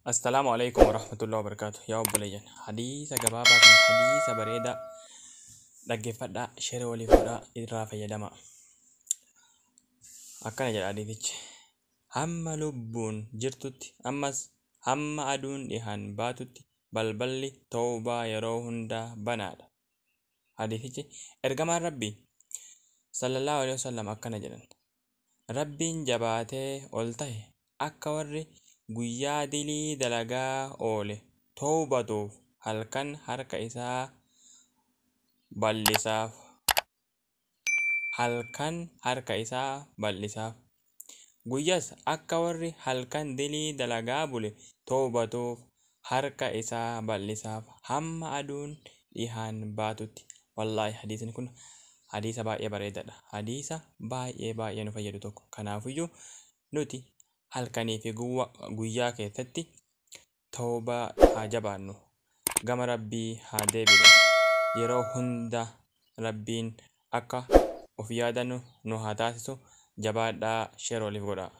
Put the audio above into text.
Assalaamu alaikum warahmatullahi wabarakaatu. Yaa obboleeyyan, hadiisa gabaabaa kan hadiisa bareedaa dhaggeeffadhaa, share waliif godhaa, irraa fayyadamaa. Akkana jedha hadiisichi. Hamma lubbuun jirtutti, ammas hamma aduun dhihaan baatutti balballi tawbaa yeroo hundaa banaadha. Hadiisichi ergamaan Rabbii sallallahu alaihi wasallam akkana jedhan. Rabbiin jabaatee ol tahe akka warri guyyaa dilii dalagaa oole tawbatuuf halkan harka isaa bal'isaaf. Halkan harka isaa bal'isaaf. Guyyas akka warri halkan dilii dalagaa bule tawbatuuf harka isaa bal'isaaf hamma aduun dhihaan baatutti. Wallaahi hadiisni kun hadiisa baay'ee bareedaadha. Hadiisa baay'ee baay'ee nu fayyadu tokko. Kanaafiyyuu nuti halkanii fi guyyaa keessatti tawbaa haa jabaannu. Gama Rabbii haa deebinu. Yeroo hunda Rabbiin akka of yaadannu nu haa taasisu. Jabaadhaa, share waliif godhaa.